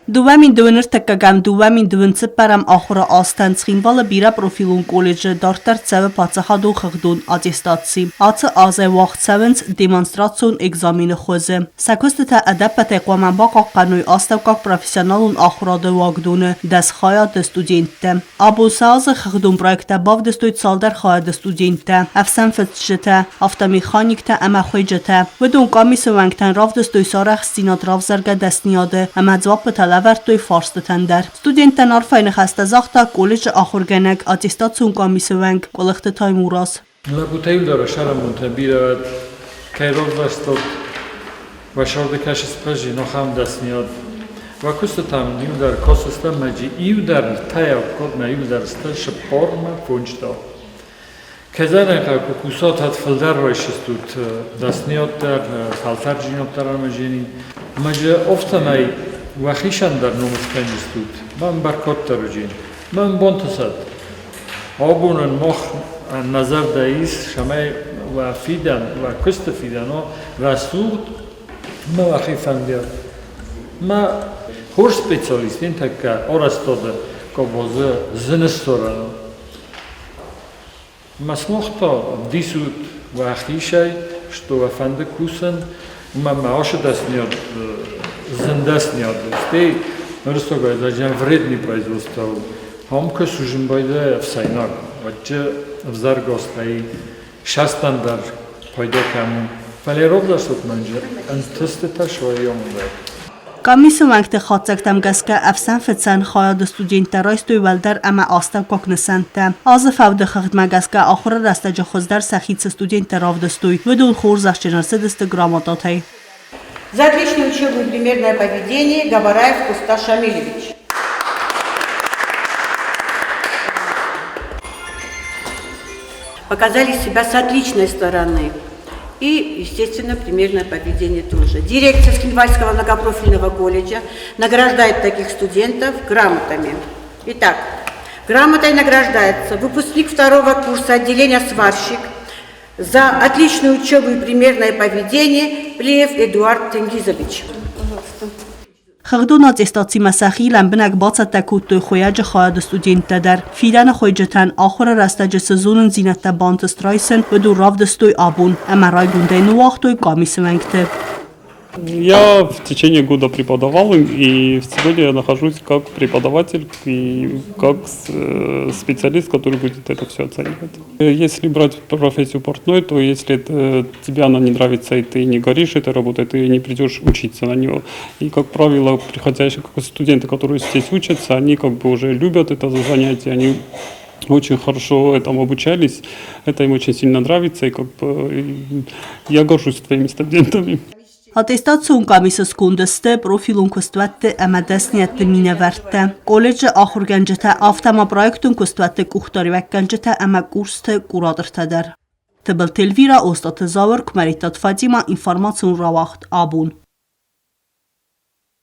2021-ӕм 2024-ӕм ахуыры азтӕн Цхинвалы бирӕпрофилон колледжы дарддӕр цӕуы паддзахадон хыгъдон аттестаци. Ацы азӕй уагъд цӕуынц демонстрацион экзамены хуызы. Сӕ куыстытӕ ӕдӕппӕтӕй хъуамӕ бахъахъхъӕной астӕуккаг профессионалон ахуырады уагдоны 10 хайады студенттӕ. Абон сӕ азы хыгъдон проекттӕ бавдыстой цалдӕр хайады студенттӕ, ӕфсӕнфыцджытӕ, автомеханиктӕ ӕмӕ хуыйджытӕ. Уыдон къамисы уӕнгтӕн равдыстой сӕ арӕхстдзинад равзаргӕ дӕсныйады ӕмӕ дзуаппытӕ лӕвӕрдтой фарстытӕн дӕр. Студенттӕн арфӕйы ныхӕстӕ загъта колледжы ахуыргӕнӕг, аттестацион къамисы уӕнг Къуылыхты Таймураз. Лӕппутӕ иу дӕр сӕрӕмонтӕ бирӕ кӕй равзӕрстат, уӕ сӕрды кӕсыс пӕззи нохӕм дӕсниад. Уӕ куыстытӕм иу дӕр косыстӕ мӕджы иу дӕр ртӕйаг кодмӕ иу дӕр сты сыппормӕ фонджда. Кӕдзӕнӕ ку кусатат фылдӕр райсыстут дӕсниад дӕр, фӕлтӕрджинад дӕр ӕмӕ жени. Мӕджы офтӕмӕй уӕхицӕн дӕр ном скӕнджыстут, мӕн бӕркаддӕр уыджи. Мӕн бонтысӕд. Абонӕн мах нӕ зӕрдӕ ис, цӕмӕй уӕ фидӕн, уӕ куысты фидӕн уа рӕсугъд ӕмӕ уӕхи фӕндиаг. Мӕ хорз специалист ин тӕккӕ арӕзтады къабазы зын ссарӕн у. Мӕ сымах та ӕвдисут уӕхицӕй, что уӕ фӕнды кусын, уымӕ мӕ ацы дӕсныйад зын дӕсныйад у. Стӕй нырыстогӕй зӕгъӕм вредный производство у. Ам куы сузын байдайа ӕфсӕйнаг, уӕдчы ӕвзӕргӕстӕй састан дӕр пайда кӕнын. Фӕлӕ равзӕрстат мӕнджы ӕнтыстытӕ суаййамонӕг. Къамисы уӕнгты хатдзӕгтӕм гӕсгӕ ӕфсӕнфыцӕн хайады студенттӕ райстой уӕлдӕр ӕмӕ астӕуккаг нысӕнттӕ. Азы фӕуды хыгъдмӕ гӕсгӕ ахуыры рӕстӕджы хуыздӕр сӕхи цы студенттӕ равдыстой, уыдон хорзӕхджын ӕрцыдысты грамотатӕй. За отличное учебное и примерное поведение Габараев Куста Шамилевич. Показали себя с отличной стороны. И, естественно, примерное поведение тоже. Дирекция Цхинвальского многопрофильного колледжа награждает таких студентов грамотами. Итак, грамотой награждается выпускник второго курса отделения «Сварщик» за отличную учебу и примерное поведение Плиев Эдуард Тенгизович. Хыгъдон аттестацимӕ сӕхи лӕмбынӕг бацӕттӕ кодтой хуыйӕджы хайады студенттӕ дӕр. Фидӕны хуыйджытӕн ахуыры рӕстӕджы цы зонындзинӕдтӕ бантыст райсын, уыдон равдыстой абон ӕмӕ райгондӕй ныууагътой къамисы уӕнгты. Я в течение года преподавал им, и сегодня я нахожусь как преподаватель и как специалист, который будет это все оценивать. Если брать профессию портной, то если тебе она не нравится и ты не горишь этой работой, ты не придешь учиться на нее. И, как правило, приходящие студенты, которые здесь учатся, они как бы уже любят это занятие, они очень хорошо этому обучались, это им очень сильно нравится, и как бы я горжусь своими студентами. Аттестацион къамисы сконды сты профилон куыстуӕтты ӕмӕ дӕсныйӕдты минӕвӕрттӕ, колледжы ахуыргӕнджытӕ, афтӕ ма проектон куыстуӕтты къухдариуӕггӕнджытӕ ӕмӕ курсты куратортӕ дӕр. Тыбылты Эльвира, Остъаты Зауыр, Куымӕридтаты Фатимӕ, информацион рауагъд «Абон».